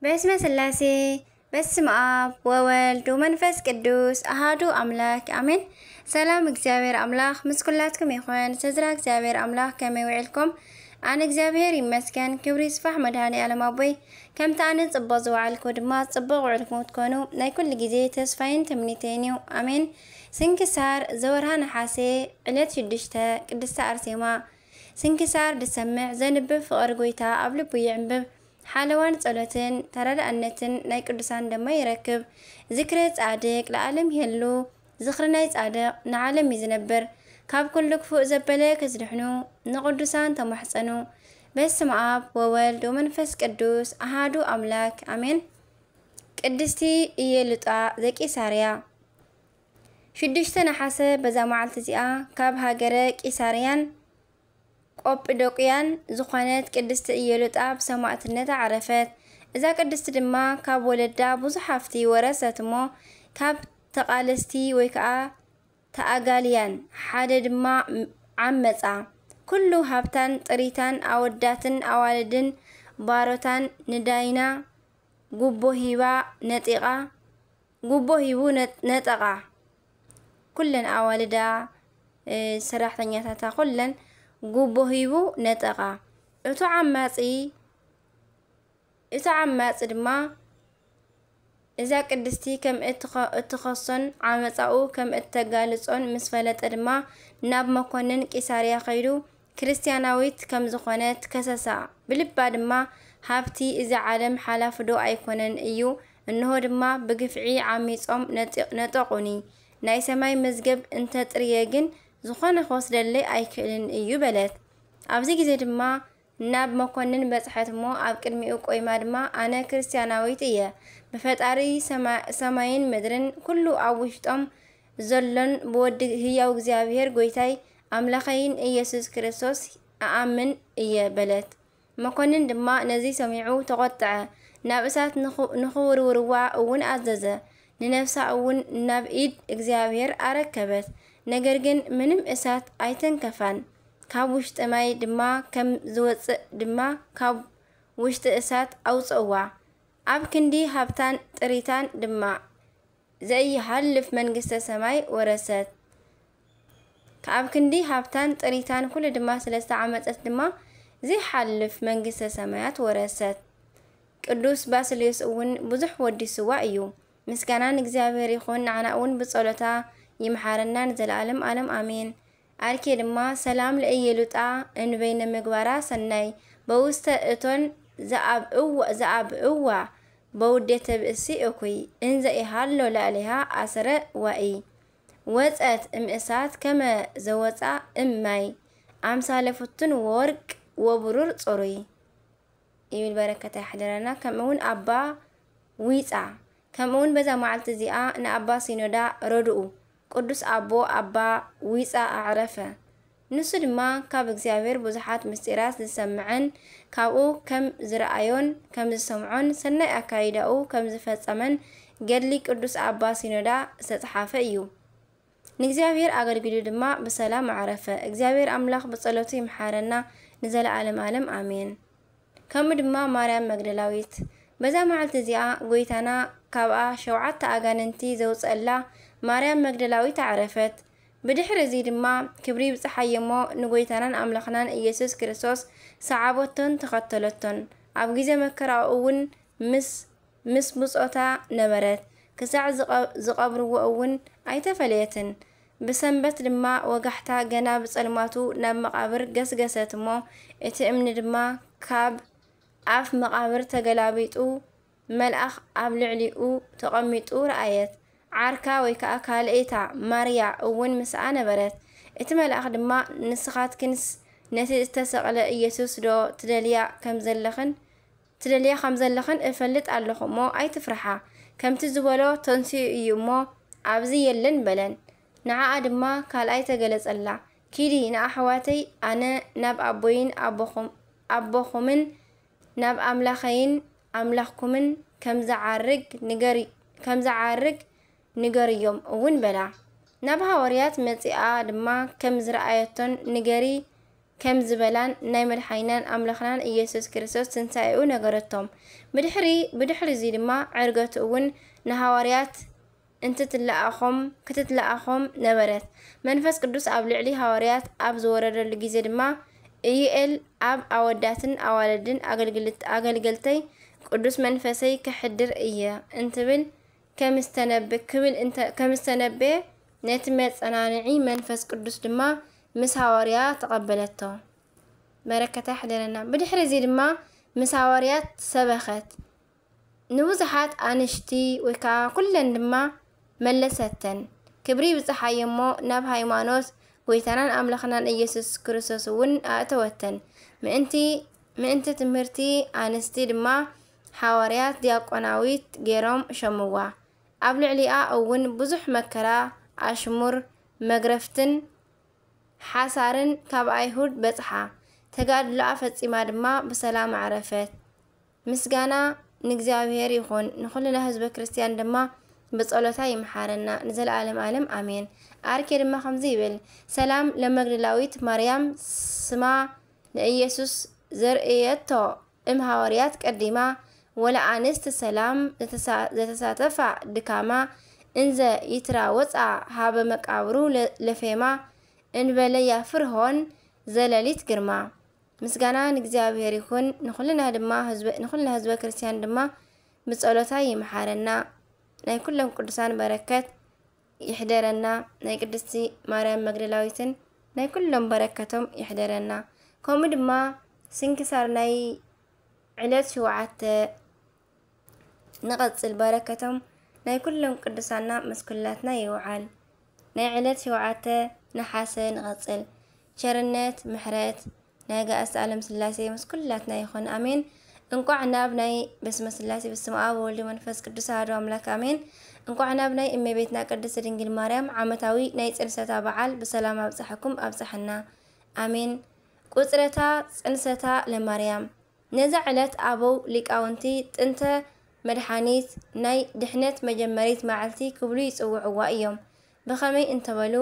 በስመ ስላሴ፣ በስመ ኣብ ወወልድ ወመንፈስ ቅዱስ ኣሃዱ ኣምላክ ኣሜን። ሰላም እግዚኣብሔር ኣምላክ ምስ ኩላትኩም ይኹን። ስድራ እግዚኣብሔር ኣምላክ ከመይ ውዕልኩም? ኣነ እግዚኣብሔር ይመስገን፣ ክብሪ ይስፋሕ መድኃኔ ዓለም ኣቦይ። ከምቲ ኣነ ጽቡቕ ዝወዓልኩ ድማ ጽቡቕ ውዕልኩም ክትኮኑ ናይ ኩሉ ግዜ ተስፋይን ትምኒተይን እዩ። ኣሜን። ስንክሳር ዘወርሃ ነሓሴ ዕለት ሽዱሽተ ቅድስተ ኣርሴማ። ስንክሳር ድሰምዕ ዘንብብ ፍቕሪ ጎይታ ኣብ ልቡ ይዕንብብ። ሓለዋን ጸሎትን ተረዳእነትን ናይ ቅዱሳን ደማ ይረክብ። ዝክረ ጻድቅ ለዓለም ይህሉ። ዝኽሪ ናይ ጻድቅ ንዓለም እዩ ዝነብር። ካብ ኩሉ ክፉእ ዘበለ ክዝድሕኑ ንቅዱሳን ተማሕጸኑ። በስመ ኣብ ወወልድ ወመንፈስ ቅዱስ ኣሃዱ ኣምላክ ኣሜን። ቅድስቲ ኢየሉጣ ዘቂሳርያ። ሽዱሽተ ነሓሰ በዛ መዓልቲ እዚኣ ካብ ሃገረ ቂሳርያን ቆጵዶቅያን ዝኾነት ቅድስቲ ኢየሉጣ ብሰማዕትነት ኣዕረፈት። እዛ ቅድስቲ ድማ ካብ ወለዳ ብዙሕ ሃብቲ ወረሰት እሞ ካብ ተቓለስቲ ወይ ከዓ ተኣጋልያን ሓደ ድማ ዓመጻ። ኩሉ ሃብታን ጥሪታን ኣወዳትን ኣዋልድን ባሮታን ንዳይና ጉቦ ሂባ ነጢቓ፣ ጉቦ ሂቡ ነ-፣ ነጠቓ። ኩለን ኣዋልዳ፣ እ፣ ሰራሕተኛታታ ኩለን ጉቦ ሂቡ ነጠቓ። እቱ ዓማጺ፣ እቱ ዓማጺ ድማ እዛ ቅድስቲ ከም እትኸ-፣ እትኸሶን ዓመጻኡ ከም እተጋልጾን ምስ ፈለጠ ድማ ናብ መኮንን ቂሳርያ ከይዱ ክርስትያናዊት ከም ዝኾነት ከሰሳ። ብልባ ድማ ሃብቲ እዚ ዓለም ሓላፊ ዶ ኣይኮነን እዩ? እንሆ ድማ ብግፍዒ ዓሚጾም ነጢ-፣ ነጠቑኒ። ናይ ሰማይ መዝገብ እንተጥርየ ግን ዝኾነ ክወስደለይ ኣይክእልን እዩ በለት። ኣብዚ ግዜ ድማ ናብ መኮንን በጽሐት እሞ ኣብ ቅድሚኡ ቆይማ ድማ ኣነ ክርስትያናዊት እየ። ብፈጣሪ ሰማ-፣ ሰማይን ምድርን ኩሉ ኣብ ውሽጦም ዘሎን ብወዲ ህያው እግዚኣብሔር ጎይታይ ኣምላኸይን ኢየሱስ ክርስቶስ እኣምን እየ በለት። መኮንን ድማ ነዚ ሰሚዑ ተቖጥዐ። ናብ እሳት ንኹ-፣ ንኽውርውርዋ እውን ኣዘዘ። ንነፍሳ እውን ናብ ኢድ እግዚኣብሔር ኣረከበት። ነገር ግን ምንም እሳት ኣይተንከፋን። ካብ ውሽጢ ማይ ድማ ከም ዝወጽእ ድማ ካብ ውሽጢ እሳት ኣውጽእዋ። ኣብ ክንዲ ሃብታን ጥሪታን ድማ ዘይሃልፍ መንግስተ ሰማይ ወረሰት። ካብ ክንዲ ሃብታን ጥሪታን ኩሉ ድማ ስለ ዝተዓመጸት ድማ ዘይሓልፍ መንግስተ ሰማያት ወረሰት። ቅዱስ ባስልዮስ እውን ብዙሕ ወዲስዋ እዩ። ምስጋና ንእግዚኣብሔር ይኹን፣ ንዓና እውን ብጸሎታ ይምሓረና ንዘለዓለም ዓለም ኣሜን። ኣርኬ ድማ ሰላም ለእየሉጣ እንበይነ ምግባራ ሰናይ በውስተ እቶን ዘኣብእዋ፣ ዘኣብእዋ በውዴተ ብእሲ እኩይ እንዘ ኢሃሎ ላዕሌሃ ኣሰረ ዋኢ ወጸት እምእሳት ከመ ዘወጻ እማይ ኣምሳለ ፍቱን ወርቅ ወብሩር ጽሩይ። ይብል በረከታ ይሕደረና። ከምኡ እውን ኣባ ዊጻ፣ ከምኡ እውን በዛ መዓልቲ እዚኣ ንኣባ ሲኖዳ ረድኡ ቅዱስ ኣቦ ኣባ ዊጻ ኣዕረፈ። ንሱ ድማ ካብ እግዚኣብሔር ብዙሓት ምስጢራት ዝሰምዐን ካብኡ ከም ዝረኣዮን ከም ዝሰምዖን ሰናይ ኣካይዳኡ ከም ዝፈጸመን ገድሊ ቅዱስ ኣባ ሲኖዳ ዝተጽሓፈ እዩ። ንእግዚኣብሔር ኣገልጊሉ ድማ ብሰላም ኣዕረፈ። እግዚኣብሔር ኣምላኽ ብጸሎቱ ይምሓረና ንዘለዓለም ዓለም ኣሜን። ከምኡ ድማ ማርያም መግደላዊት። በዛ መዓልቲ እዚኣ ጐይታና ካብኣ ሸውዓተ ኣጋንንቲ ዘውጸላ ማርያም መግደላዊት ኣዕረፈት። ብድሕሪ እዚ ድማ ክብሪ ይብጽሓዮ እሞ ንጐይታናን ኣምላኽናን ኢየሱስ ክርስቶስ ሰዓበቶን ተኸተለቶን። ኣብ ግዜ መከራኡ እውን ምስ፣ ምስ ብጾታ ነበረት። ክሳዕ ዝቐ-፣ ዝቐብርዎ እውን ኣይተፈለየትን። ብሰንበት ድማ ወጋሕታ ገና ብጸልማቱ ናብ መቓብር ገስገሰት እሞ፣ እቲ እምኒ ድማ ካብ ኣፍ መቓብር ተገላቢጡ፣ መልኣኽ ኣብ ልዕሊኡ ተቐሚጡ ረኣየት። ዓርካ ወይ ከኣ ካልኣይታ ማርያ እውን ምስኣ ነበረት። እቲ መልኣኽ ድማ፣ ንስኻትክንስ ነቲ ዝተሰቕለ ኢየሱስ ዶ ትደልያ ከም ዘለኽን፣ ትደልያ ከም ዘለኽን እፈልጥ ኣለኹ እሞ ኣይትፍርሓ። ከምቲ ዝበሎ ተንሲኡ እዩ እሞ ኣብዚ የለን በለን። ንዓኣ ድማ ካልኣይ ተገለጸላ። ኪዲ ንኣሕዋተይ፣ ኣነ ናብ ኣቦይን ኣቦኹም-፣ ኣቦኹምን ናብ ኣምላኸይን ኣምላኽኩምን ከም ዝዓርግ ንገሪ-፣ ከም ዝዓርግ ንገርዮም እውን በላ። ናብ ሃዋርያት መጺኣ ድማ ከም ዝረኣየቶን ንገሪ፣ ከም ዝበላን ናይ መድሓኒናን ኣምላኽናን ኢየሱስ ክርስቶስ ትንሳኤኡ ነገረቶም። ብድሕሪ ብድሕሪ እዚ ድማ ዕርገቱ እውን ንሃዋርያት እንትትለኣኾም ክትትለኣኾም ነበረት። መንፈስ ቅዱስ ኣብ ልዕሊ ሃዋርያት ኣብ ዝወረደሉ ግዜ ድማ፣ ኢዩኤል ኣብ ኣወዳትን ኣዋልድን ኣገልግልት ኣገልገልተይ ቅዱስ መንፈሰይ ከሕድር እየ እንትብል ከምዝተነብ ክብል እንተ ከምዝተነበየ፣ ነቲ መጸናንዒ መንፈስ ቅዱስ ድማ ምስ ሃዋርያ ተቐበለቶ። በረከታ ይሕደረና። ብድሕሪ እዚ ድማ ምስ ሃዋርያት ሰበኸት። ንብዙሓት ኣንሽቲ ወይ ከዓ ኩለን ድማ መለሰተን። ክብሪ ይብጽሓዮ እሞ ናብ ሃይማኖት ጎይታናን ኣምላኽናን ኢየሱስ ክርስቶስ እውን ኣእተወተን። ምእንቲ ምእንቲ ትምህርቲ ኣንስቲ ድማ ሓዋርያት ዲያቆናዊት ገይሮም ሸምዋ። ኣብ ልዕሊኣ እውን ብዙሕ መከራ፣ ኣሽሙር፣ መግረፍትን ሓሳርን ካብ ኣይሁድ በጽሓ። ተጋድሎኣ ፈጺማ ድማ ብሰላም ኣዕረፈት። ምስጋና ንእግዚኣብሔር ይኹን፣ ንኹልና ህዝበ ክርስትያን ድማ ብጸሎታ ይምሓረና ንዘለዓለም ዓለም ኣሜን። ኣርኬ ድማ ከምዚ ይብል፣ ሰላም ለመግደላዊት ማርያም ስማ ንኢየሱስ ዘርእየቶ እም ሃዋርያት ቀዲማ፣ ወላ ኣንስት ሰላም ዘተሳ- ዘተሳተፋ ድካማ፣ እንዘ ይትራ ወፃ ሃበ መቃብሩ ለ- ለፌማ፣ እንበለ ያፍርሆን ዘለሊት ግርማ። ምስጋና ንእግዚኣብሔር ይኹን፣ ንኹልና ድማ ህዝበ ንኹልና ህዝበ ክርስትያን ድማ ብጸሎታ ይምሓረና። ናይ ኩሎም ቅዱሳን በረከት ይሕደረና። ናይ ቅድስቲ ማርያም መግደላዊትን ናይ ኩሎም በረከቶም ይሕደረና። ከምኡ ድማ ስንክሳር ናይ ዕለት ሸውዓተ ንቐጽል። በረከቶም ናይ ኩሎም ቅዱሳና ምስ ኩላትና ይውዓል። ናይ ዕለት ሸውዓተ ነሓሰ ንቐጽል። ቸርነት ምሕረት ናይ ኣጋእዝተ ዓለም ስላሴ ምስ ኩላትና ይኹን ኣሜን። እንቋዕ ናብ ናይ በስመ ስላሴ በስመ ኣብ ወወልድ መንፈስ ቅዱስ ኣሐዱ ኣምላክ ኣሜን። እንቋዕ ናብ ናይ እመቤትና ቅድስት ድንግል ማርያም ዓመታዊ ናይ ጽንሰታ በዓል ብሰላም ኣብጽሐኩም ኣብጽሐና ኣሜን። ቁጽረታ ጽንሰታ ለማርያም። ነዛ ዕለት ኣበው ሊቃውንቲ ጥንተ መድሓኒት ናይ ድሕነት መጀመሪት መዓልቲ ክብሉ ይጽውዕዋ እዮም። ብኸመይ እንተበሉ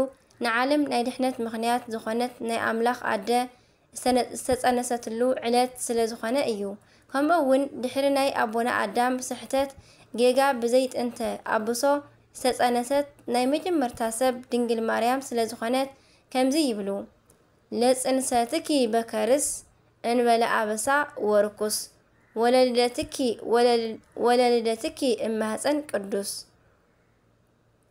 ንዓለም ናይ ድሕነት ምኽንያት ዝኾነት ናይ ኣምላኽ ኣደ ዝተጸነሰትሉ ዕለት ስለ ዝኾነ እዩ። ከምኡ እውን ድሕሪ ናይ ኣቦና ኣዳም ስሕተት ጌጋ ብዘይ ጥንተ ኣብሶ ዝተጸነሰት ናይ መጀመርታ ሰብ ድንግል ማርያም ስለ ዝኾነት ከምዚ ይብሉ፣ ለጽንሰትኪ በከርስ እንበለ ኣበሳ ወርኩስ ወለልደትኪ ወለልደትኪ እማህፀን ቅዱስ።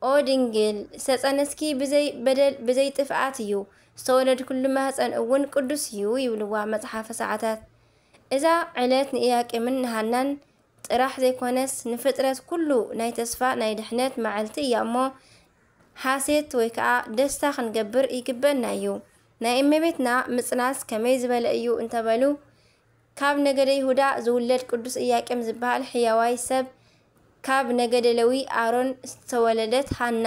ኦ ድንግል ዝተጸነስኪ ብዘይ በደል ብዘይ ጥፍኣት እዩ፣ ዝተወለድኩሉ ማህፀን እውን ቅዱስ እዩ ይብልዋ መጽሓፈ ሰዓታት። እዛ ዕለት ንኢያቄምን ንሃናን ጥራሕ ዘይኮነስ ንፍጥረት ኩሉ ናይ ተስፋ ናይ ድሕነት መዓልቲ እያ እሞ ሓሴት ወይ ከዓ ደስታ ክንገብር ይግበእና እዩ። ናይ እመቤትና ምጽናስ ከመይ ዝበለ እዩ እንተበሉ፣ ካብ ነገደ ይሁዳ ዝውለድ ቅዱስ ኢያቄም ዝበሃል ሕያዋይ ሰብ፣ ካብ ነገደ ለዊ ኣሮን ዝተወለደት ሃና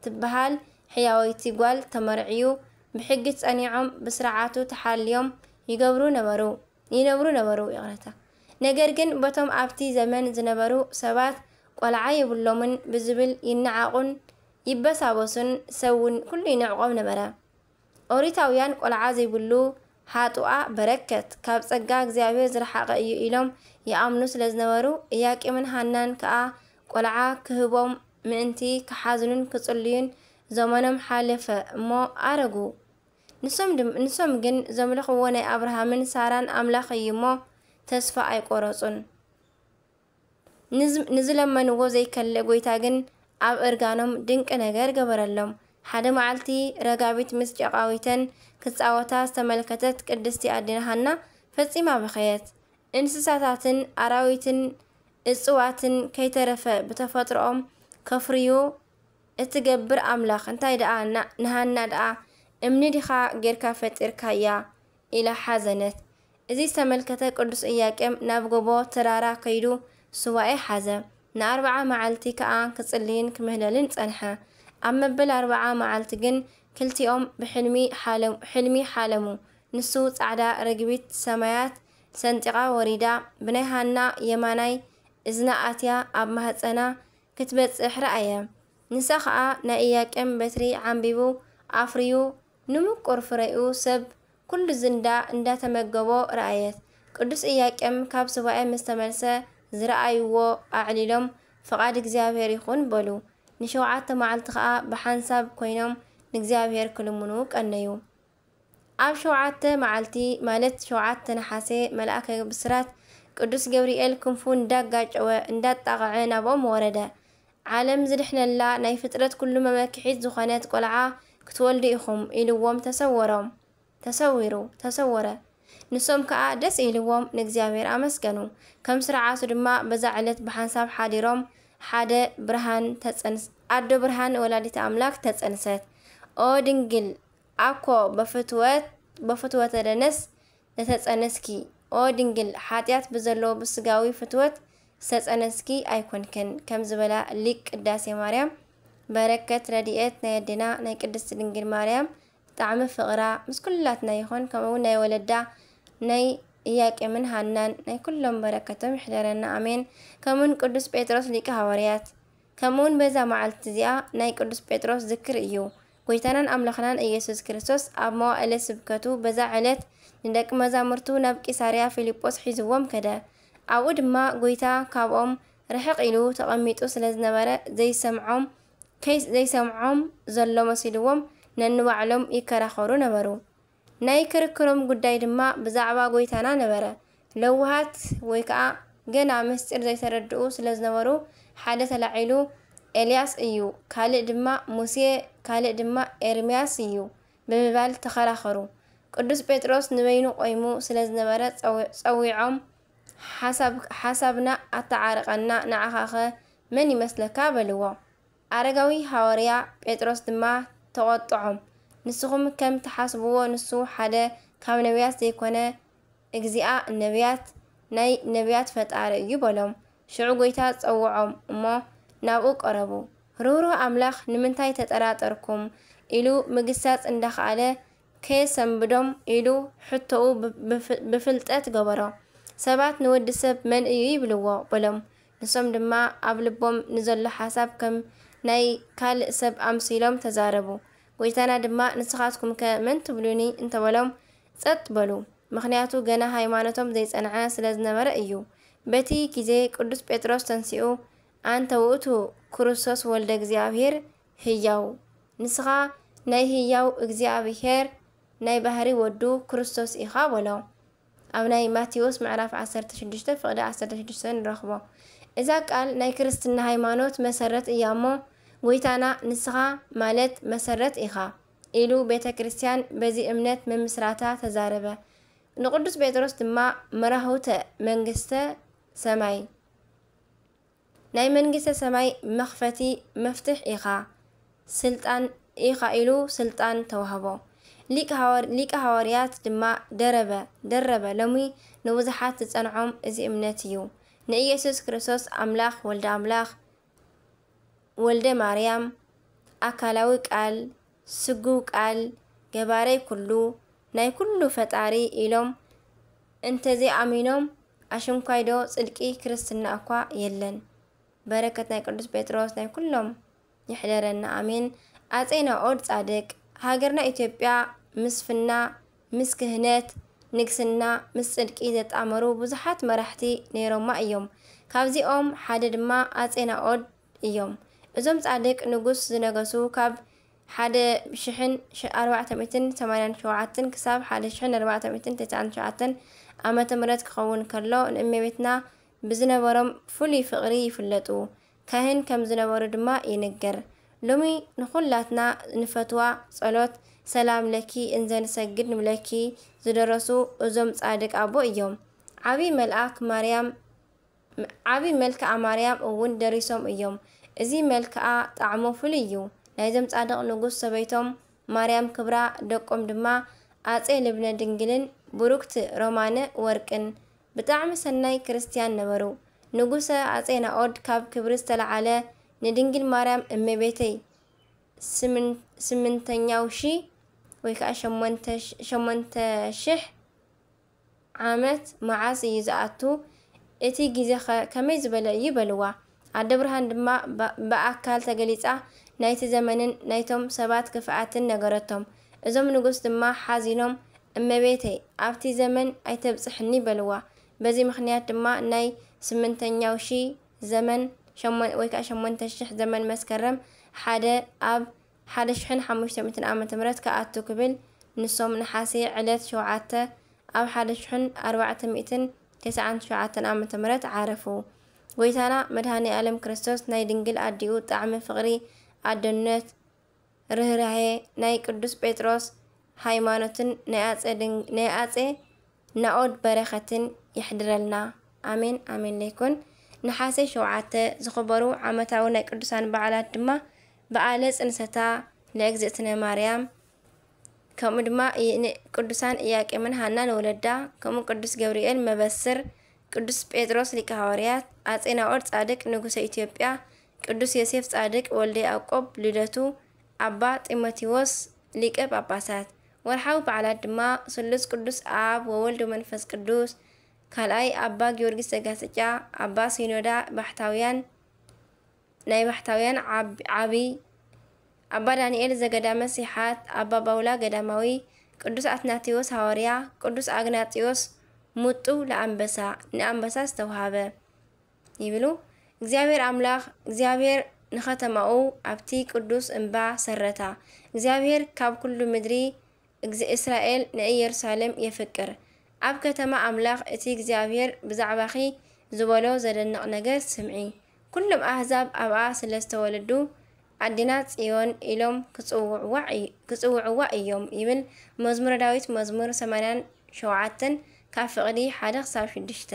ትበሃል ሕያወይቲ ጓል ተመርዕዩ፣ ብሕጊ ጸኒዖም ብስርዓቱ ተሓልዮም ይገብሩ ነበሩ ይነብሩ ነበሩ። ይቕረታ። ነገር ግን በቶም ኣብቲ ዘመን ዝነበሩ ሰባት ቆልዓ የብሎምን ብዝብል ይነዓቑን ይበሳበሱን ሰብ እውን ኩሉ ይንዕቆም ነበረ። ኦሪታውያን ቆልዓ ዘይብሉ ሃጡኣ በረከት ካብ ጸጋ እግዚኣብሔር ዝረሓቐ እዩ ኢሎም ይኣምኑ ስለ ዝነበሩ፣ ኢያቄምን ሃናን ከኣ ቆልዓ ክህቦም ምእንቲ ክሓዝኑን ክጽልዩን ዘመኖም ሓለፈ እሞ ኣረጉ። ንሶም ግን ዘምልኽዎ ናይ ኣብርሃምን ሳራን ኣምላኽ እዩ እሞ ተስፋ ኣይቆረጹን። ንዝለመንዎ ዘይከልእ ጎይታ ግን ኣብ እርጋኖም ድንቂ ነገር ገበረሎም። ሓደ መዓልቲ ረጋቢት ምስ ጨቓዊተን ክጻወታ ዝተመልከተት ቅድስቲ ኣዴና ሃና ፈጺማ በኸየት። እንስሳታትን ኣራዊትን እጽዋትን ከይተረፈ ብተፈጥሮኦም ከፍርዩ እትገብር ኣምላኽ እንታይ ደኣ ንሃና ደኣ እምኒ ዲኻ ጌርካ ፈጢርካያ ኢላ ሓዘነት። እዚ ዝተመልከተ ቅዱስ ኢያቄም ናብ ጎቦ ተራራ ከይዱ ሱባኤ ሓዘ። ንኣርብዓ መዓልቲ ከኣ ክጽልይን ክምህለልን ጸንሐ። ኣብ መበል ኣርብዓ መዓልቲ ግን ክልቲኦም ብሕልሚ ሓለሙ። ንሱ ጻዕዳ ርግቢት ሰማያት ሰንጢቓ ወሪዳ ብናይ ሃና የማናይ እዝና ኣትያ ኣብ ማህጸና ክትበጽሕ ረኣየ። ንሳ ኸኣ ናይ ኢያቄም በትሪ ዓምቢቡ ኣፍርዩ ንምቁር ፍረኡ ሰብ ኩሉ ዝንዳ እንዳተመገቦ ረኣየት። ቅዱስ ኢያቄም ካብ ሱባኤ ምስ ተመልሰ ዝረኣይዎ ኣዕሊሎም፣ "ፍቓድ እግዚኣብሔር ይኹን" በሉ። ንሸውዓተ መዓልቲ ኸኣ ብሓንሳብ ኮይኖም ንእግዚኣብሔር ክልምኑ ቀነዩ። ኣብ ሸውዓተ መዓልቲ፣ ማለት ሸውዓተ ነሓሴ፣ መልኣከ ብስራት ቅዱስ ገብርኤል ክንፉ እንዳጋጨወ እንዳጣቕዐ ናብኦም ወረደ። "ዓለም ዝድሕነላ ናይ ፍጥረት ኩሉ መመክሒት ዝኾነት ቆልዓ ክትወልዱ ኢኹም" ኢልዎም ተሰወሮም። ተሰዊሩ፣ ተሰወረ። ንሶም ከኣ ደስ ኢልዎም ንእግዚኣብሔር ኣመስገኑ። ከም ስርዓቱ ድማ በዛ ዕለት ብሓንሳብ ሓዲሮም ሓደ ብርሃን ተጸንስ-፣ ኣዶ ብርሃን ወላዲተ ኣምላክ ተጸንሰት። "ኦ ድንግል፣ ኣኮ በፍትወት፣ በፍትወተ ደነስ ለተጸነስኪ፣ ኦ ድንግል፣ ሓጢኣት ብዘለዎ ብስጋዊ ፍትወት ዝተጸነስኪ ኣይኮንክን" ከም ዝበላ ሊቅ ቅዳሴ ማርያም፣ በረከት ረድኤት ናይ ኣዴና ናይ ቅድስት ድንግል ማርያም ጣዕሚ ፍቕራ ምስ ኩላትና ይኹን፣ ከምኡ እውን ናይ ወለዳ ናይ ኢያቄምን ሃናን ናይ ኩሎም በረከቶም ይሕደረና፣ ኣሜን። ከምኡውን ቅዱስ ጴጥሮስ ሊቀ ሃዋርያት፣ ከምኡውን በዛ መዓልቲ እዚኣ ናይ ቅዱስ ጴጥሮስ ዝክር እዩ። ጎይታናን ኣምላኽናን ኢየሱስ ክርስቶስ ኣብ መዋእለ ስብከቱ በዛ ዕለት ንደቂ መዛሙርቱ ናብ ቂሳርያ ፊልጶስ ሒዝዎም ከደ። ኣብኡ ድማ ጎይታ ካብኦም ርሕቕ ኢሉ ተቐሚጡ ስለ ዝነበረ ዘይሰምዖም፣ ከይ-፣ ዘይሰምዖም ዘሎ መሲልዎም ነንባዕሎም ይከራኸሩ ነበሩ። ናይ ክርክሮም ጉዳይ ድማ ብዛዕባ ጎይታና ነበረ። ለውሃት ወይ ከኣ ገና ምስጢር ዘይተረድኡ ስለ ዝነበሩ፣ ሓደ ተላዒሉ፣ "ኤልያስ እዩ"፣ ካልእ ድማ፣ "ሙሴ"፣ ካልእ ድማ፣ "ኤርምያስ እዩ" ብምባል ተኸራኸሩ። ቅዱስ ጴጥሮስ ንበይኑ ቆይሙ ስለ ዝነበረ ጸው-፣ ጸዊዖም፣ "ሓሳብ-፣ ሓሳብና ኣተዓርቐና፣ ንዓኻኸ መን ይመስለካ?" በልዎ። ኣረጋዊ ሃዋርያ ጴጥሮስ ድማ ተቖጥዖም፣ "ንስኹም ከም ትሓስብዎ ንሱ ሓደ ካብ ነቢያት ዘይኮነ፣ እግዚኣብ ነቢያት፣ ናይ ነቢያት ፈጣሪ እዩ" በሎም። ሽዑ ጐይታ ጸውዖም እሞ ናብኡ ቀረቡ። "ርህሩህ ኣምላኽ፣ ንምንታይ ተጠራጠርኩም?" ኢሉ ምግሳጽ እንዳኸኣለ፣ "ከየሰንብዶም?" ኢሉ ሕቶኡ ብ-፣ ብፍ-፣ ብፍልጠት ገበሮ። ሰባት፣ "ንወዲ ሰብ መን እዩ?" ይብልዎ በሎም። ንሶም ድማ ኣብ ልቦም ንዘሎ ሓሳብ ከም ናይ ካልእ ሰብ ኣምሲሎም ተዛረቡ። ጐይታና ድማ፣ "ንስኻትኩምከ መን ትብሉኒ?" እንተበሎም፣ ጸጥ በሉ። ምኽንያቱ ገና ሃይማኖቶም ዘይጸንዐ ስለ ዝነበረ እዩ። በቲ ግዜ ቅዱስ ጴጥሮስ ተንሲኡ፣ "ኣንተ ውእቱ ክርስቶስ ወልደ እግዚኣብሔር ህያው፣ ንስኻ ናይ ህያው እግዚኣብሔር ናይ ባህሪ ወዱ ክርስቶስ ኢኻ" በሎ። ኣብ ናይ ማቴዎስ ምዕራፍ ዓሰርተ ሽዱሽተ ፍቕዲ ዓሰርተ ሽዱሽተ ንረኽቦ። እዛ ቃል ናይ ክርስትና ሃይማኖት መሰረት እያ እሞ፣ ጐይታና "ንስኻ ማለት መሰረት ኢኻ" ኢሉ ቤተ ክርስቲያን በዚ እምነት ምምስራታ ተዛረበ። ንቅዱስ ጴጥሮስ ድማ "መራህውተ መንግስተ ሰማይ፣ ናይ መንግስተ ሰማይ መኽፈቲ መፍትሕ ኢኻ፣ ስልጣን ኢኻ" ኢሉ ስልጣን ተዋህቦ። ሊቅ ሃዋር-፣ ሊቀ ሃዋርያት ድማ ደረበ፣ ደረበ፣ "ሎሚ ንብዙሓት ዝጸንዖም እዚ እምነት እዩ። ንኢየሱስ ክርስቶስ ኣምላኽ፣ ወልደ ኣምላኽ፣ ወልደ ማርያም፣ ኣካላዊ ቃል፣ ስግው ቃል፣ ገባሬ ኩሉ፣ ናይ ኩሉ ፈጣሪ" ኢሎም እንተዘይኣሚኖም፣ ኣሽንኳይዶ ጽድቂ ክርስትና እኳ የለን። በረከት ናይ ቅዱስ ጴጥሮስ ናይ ኩሎም ይሕደረና፣ ኣሜን። ኣጼ ናኦድ ጻድቅ፣ ሃገርና ኢትዮጵያ ምስ ፍና፣ ምስ ክህነት፣ ንግስና፣ ምስ ጽድቂ ዘጣመሩ ብዙሓት መራሕቲ ነይሮማ እዮም። ካብዚኦም ሓደ ድማ ኣጼ ናኦድ እዮም። እዞም ጻድቅ ንጉስ ዝነገሱ ካብ ሓደ ሽሕን ኣርባዕተ ሚእትን ሰማንያን ሸውዓተን ክሳብ ሓደ ሽሕን ኣርባዕተ ሚእትን ተስዓን ሸውዓተን ዓመተ ምህረት ክኸውን ከሎ፣ ንእመቤትና ብዝነበሮም ፍሉይ ፍቕሪ ይፍለጡ። ካህን ከም ዝነበሩ ድማ ይንገር። ሎሚ ንኹላትና ንፈትዋ ጸሎት ሰላም ለኪ እንዘ ንሰግድ ንብለኪ ዝደረሱ እዞም ጻድቅ ኣቦ እዮም። ዓቢ መልኣክ ማርያም፣ ዓቢ መልክዓ ማርያም እውን ደሪሶም እዮም። እዚ መልክዓ ጣዕሙ ፍሉይ እዩ። ናይዞም ጻድቕ ንጉስ ሰበይቶም ማርያም ክብራ፣ ደቆም ድማ ኣጼ ልብነ ድንግልን ብሩክት ሮማነ ወርቅን ብጣዕሚ ሰናይ ክርስትያን ነበሩ። ንጉሰ ኣጼ ናኦድ ካብ ክብሪ ዝተለዓለ ንድንግል ማርያም እመቤተይ ስምን-፣ ስምንተኛው ሺ ወይ ከዓ ሸሞንተ ሽ-፣ ሸሞንተ ሽሕ ዓመት መዓስ እዩ ዝኣቱ? እቲ ግዜኸ ከመይ ዝበለ እዩ? በልዋ። ኣደ ብርሃን ድማ ብ-፣ ብኣካል ተገሊጻ ናይቲ ዘመንን ናይቶም ሰባት ክፍኣትን ነገረቶም። እዞም ንጉስ ድማ ሓዚኖም እመቤተይ፣ ኣብቲ ዘመን ኣይተብጽሕኒ በልዋ። በዚ ምኽንያት ድማ ናይ ስምንተኛው ሺ ዘመን ሸሞን-፣ ወይ ከዓ ሸሞንተ ሽሕ ዘመን መስከረም ሓደ ኣብ ሓደ ሽሕን ሓሙሽተ ሚእትን ዓመተ ምህረት ክኣቱ ክብል፣ ንሶም ነሓሴ ዕለት ሸውዓተ ኣብ ሓደ ሽሕን ኣርባዕተ ሚእትን ተስዓን ትሽዓተን ዓመተ ምህረት ዓረፉ። ጎይታና መድኃኔ ዓለም ክርስቶስ ናይ ድንግል ኣዲኡ ጣዕሚ ፍቕሪ፣ ኣደነት፣ ርህራሄ፣ ናይ ቅዱስ ጴጥሮስ ሃይማኖትን ናይ ኣጼ ድን-፣ ናይ ኣጼ ናኦድ በረኸትን ይሕድረልና። ኣሜን፣ ኣሜን ለይኩን። ነሓሴ ሸውዓተ ዝኽበሩ ዓመታዊ ናይ ቅዱሳን በዓላት ድማ በዓለ ጽንሰታ ለእግዝእትነ ማርያም፣ ከምኡ ድማ ይ-፣ ን-፣ ቅዱሳን ኢያቄምን ሃናን ወለዳ፣ ከምኡ ቅዱስ ገብርኤል መበስር፣ ቅዱስ ጴጥሮስ ሊቀ ሃዋርያት፣ ኣጼ ናኦድ ጻድቅ ንጉሰ ኢትዮጵያ፣ ቅዱስ ዮሴፍ ጻድቅ ወልደ ያዕቆብ ልደቱ፣ ኣባ ጢሞቴዎስ ሊቀ ጳጳሳት። ወርሓዊ በዓላት ድማ ስሉስ ቅዱስ ኣብ ወወልድ ወመንፈስ ቅዱስ፣ ካልኣይ ኣባ ጊዮርጊስ ዘጋስጫ፣ ኣባ ሲኖዳ ባሕታውያን፣ ናይ ባሕታውያን ዓብ-፣ ዓቢ፣ ኣባ ዳንኤል ዘገዳመ ሲሓት፣ ኣባ ባውላ ገዳማዊ፣ ቅዱስ ኣትናቴዎስ ሃዋርያ፣ ቅዱስ ኣግናጢዎስ ሙጡ ለኣንበሳ፣ ንኣንበሳ ዝተውሃበ ይብሉ። እግዚኣብሔር ኣምላኽ፣ እግዚኣብሔር ንኸተማኡ ኣብቲ ቅዱስ እምባ ሰረታ። እግዚኣብሔር ካብ ኩሉ ምድሪ፣ እግዚ-፣ እስራኤል ንኢየሩሳሌም የፍቅር። ኣብ ከተማ ኣምላኽ እቲ እግዚኣብሔር ብዛዕባኺ ዝበሎ ዘደንቕ ነገር ስምዒ። ኩሎም ኣህዛብ ኣብኣ ስለ ዝተወለዱ፣ ኣዴና ጽዮን ኢሎም ክጽውዕዋ እይ-፣ ክጽውዕዋ እዮም ይብል መዝሙረ ዳዊት መዝሙር ሰማንያን ሸውዓተን ካብ ፍቕዲ ሓደ ክሳብ ሽዱሽተ።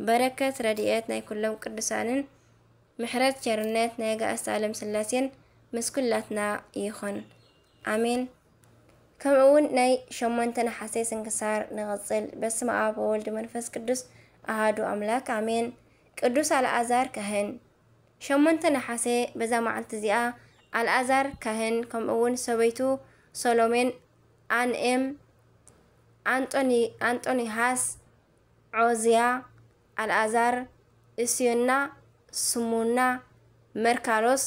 በረከት ረድኤት ናይ ኩሎም ቅዱሳንን ምሕረት ቸርነት ናይ ኣጋእዝተ ዓለም ስላሴን ምስ ኩላትና ይኹን። ኣሜን። ከምኡ እውን ናይ ሸሞንተ ነሓሴ ስንክሳር ንቐጽል። በስመ ኣብ ወወልድ መንፈስ ቅዱስ ኣሃዱ ኣምላክ ኣሜን። ቅዱስ ኣልኣዛር ካህን። ሸሞንተ ነሓሴ በዛ መዓልቲ እዚኣ ኣልኣዛር ካህን ከምኡ እውን ሰበይቱ ሰሎሜን፣ ኣንኤም፣ ኣንጦኒ-፣ ኣንጦኒሃስ፣ ዖዝያ፣ ኣልኣዛር፣ እስዮና፣ ስሙና፣ መርካሎስ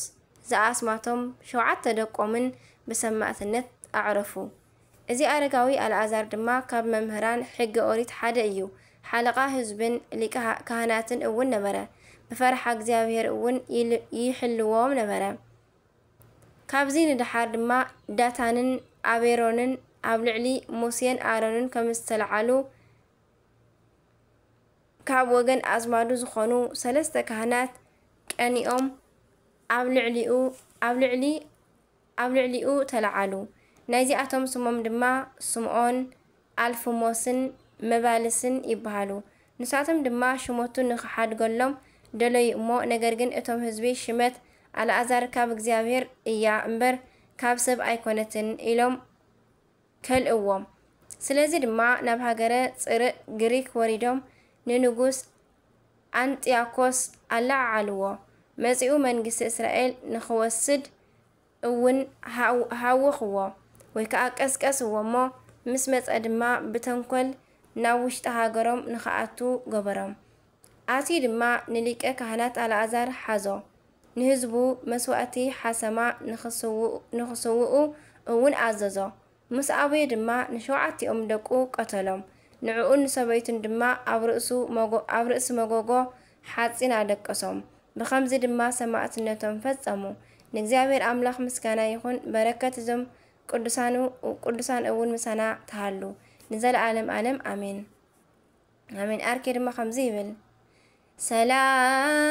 ዝኣስማቶም ሸውዓተ ደቆምን ብሰማእትነት ኣዕረፉ። እዚ ኣረጋዊ ኣልኣዛር ድማ ካብ መምህራን ሕገ ኦሪት ሓደ እዩ። ሓለቓ ህዝብን ሊቀ ሃ-፣ ካህናትን እውን ነበረ። ብፈርሓ እግዚኣብሔር እውን ይል-፣ ይሕልዎም ነበረ። ካብዚ ንደሓር ድማ ዳታንን ኣቤሮንን ኣብ ልዕሊ ሙሴን ኣሮንን ከም ዝተለዓሉ፣ ካብ ወገን ኣዝማዱ ዝኾኑ ሰለስተ ካህናት ቀኒኦም ኣብ ልዕሊኡ፣ ኣብ ልዕሊ፣ ኣብ ልዕሊኡ ተለዓሉ። ናይዚኣቶም ስሞም ድማ ስምዖን፣ ኣልፍሞስን መባልስን ይበሃሉ። ንሳቶም ድማ ሽመቱ ንኽሓድገሎም ደለዩ እሞ፣ ነገር ግን እቶም ህዝቢ ሽመት ኣልኣዛር ካብ እግዚኣብሔር እያ እምበር ካብ ሰብ ኣይኮነትን ኢሎም ከልእዎም። ስለዚ ድማ ናብ ሃገረ ጽርእ ግሪክ ወሪዶም ንንጉስ ኣንጢያኮስ ኣለዓዓልዎ። መጺኡ መንግስቲ እስራኤል ንኽወስድ እውን ሃው-፣ ሃወኽዎ ወይ ከዓ ቀስቀስዎ እሞ፣ ምስ መጸ ድማ ብተንኮል ናብ ውሽጢ ሃገሮም ንኽኣቱ ገበሮም። ኣትዩ ድማ ንሊቀ ካህናት ኣልኣዛር ሓዞ። ንህዝቡ መስዋእቲ ሓሰማ ንኽስውኡ፣ ንኽስውኡ እውን ኣዘዞ። ምስ ኣበዩ ድማ ንሸውዓቲኦም ደቁ ቀተሎም። ንዕኡን ንሰበይቱን ድማ ኣብ ርእሱ መጎ-፣ ኣብ ርእሲ መጎጎ ሓጺን ኣደቀሶም። ብኸምዚ ድማ ሰማዕትነቶም ፈጸሙ። ንእግዚኣብሔር ኣምላኽ ምስጋና ይኹን። በረከት እዞም ቅዱሳኑ፣ ቅዱሳን እውን ምሳና ትሃሉ ንዘለዓለም ዓለም ኣሜን። ኣሜን። ኣርኬ ድማ ከምዚ ይብል፣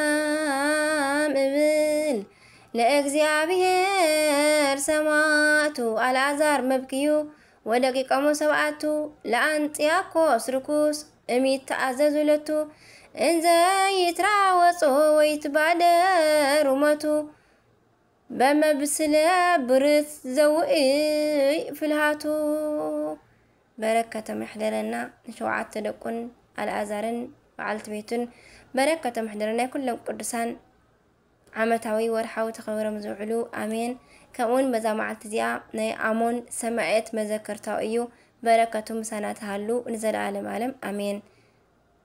ሰላም እብል ለእግዚኣብሔር ሰማዕቱ ኣልኣዛር መብክዩ ወደቂቆሙ ሰብኣቱ ለኣንጢያኮስ ርኩስ እሚት ተኣዘዙ ለቱ እንዘ ይትራወጹ ወይትባደሩ መቱ በመብስለ ብርት ዘውእይ ፍልሃቱ። በረከቶም ይሕደረና፣ ንሸውዓተ ደቁን ኣልኣዛርን በዓልቲ ቤቱን በረከቶም ይሕደረና። ናይ ኩሎም ቅዱሳን ዓመታዊ ወርሓዊ ተኸብሮም ዝውዕሉ ኣሜን። ከምኡውን በዛ መዓልቲ እዚኣ ናይ ኣሞን ሰማዕት መዘከርታው እዩ። በረከቱ ምሳና ትሃሉ ንዘለዓለም ዓለም ኣሜን።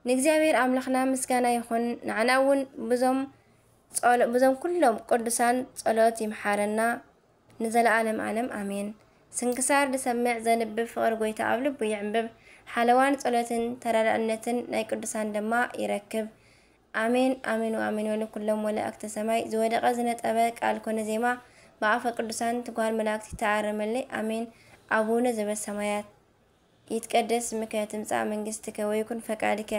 ንእግዚኣብሔር ኣምላኽና ምስጋና ይኹን። ንዓና እውን ብዞም ጸሎ-፣ ብዞም ኩሎም ቅዱሳን ጸሎት ይምሓረና ንዘለዓለም ዓለም ኣሜን። ስንክሳር ዝሰምዕ ዘንብብ ፍቕሪ ጎይታ ኣብ ልቡ ይዕንብብ። ሓለዋን ጸሎትን ተራዳእነትን ናይ ቅዱሳን ድማ ይረክብ። ኣሜን ኣሜን ወኣሜን። ወለኩሎም መላእክተ ሰማይ ዝወደቐ ዝነጠበ ቃል ኮነ ዜማ ብኣፈ ቅዱሳን ትጓል መላእክት ይተኣረመለይ። ኣሜን። ኣቡነ ዘበሰማያት ይትቀደስ ስምከ ትምጻእ መንግስትከ ወይኩን ፈቃድከ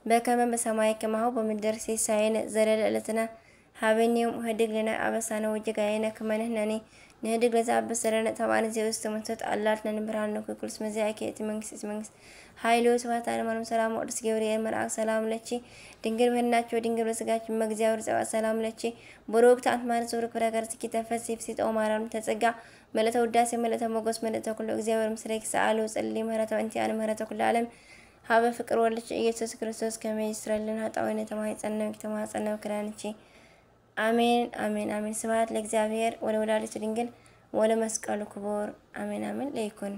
በከመ በሰማይ ከማሁ በምድር። ሲሳየነ ዘለለ ዕለትና ሃበኒ ዮም። ህድግ ለነ አበሳነ ወጌጋየነ ከመ ንሕነኒ ንህድግ ለዘአበሰ ለነ። ተባን ዜውስ ተመንቶት አላት ነንብርሃን ነኩ ኩልስ መዚያኪ እቲ መንግስት እቲ መንግስት ኃይሉ ስብሐት ለማርያም ሰላም ወቅዱስ ገብርኤል መልአክ ሰላም ለኪ ድንግል በህናኪ ወድንግል በስጋኪ እመ እግዚአብሔር ጸባኦት ሰላም ለኪ ብሩክት አንቲ ማርያም ዘብሩክ ፍሬ ከርሥኪ ተፈሲ ፍሲጦ ማርያም ተጸጋ መልእተ ውዳሴ መልእተ ሞገስ መልእተ ኩሉ እግዚአብሔር ምስሌኪ ሰአሉ ጸልሊ ምህረተ እንቲአነ ምህረተ ኩሉ ዓለም ሀበ ፍቅር ወልድኪ ኢየሱስ ክርስቶስ ከመ ይስረልን ኃጣውኢነ ተማሂጸነ ተማጸነ ክዳንኪ። አሜን አሜን አሜን። ስብሐት ለእግዚአብሔር ወለወላዲቱ ድንግል ወለመስቀሉ ክቡር። አሜን አሜን። ለይኩን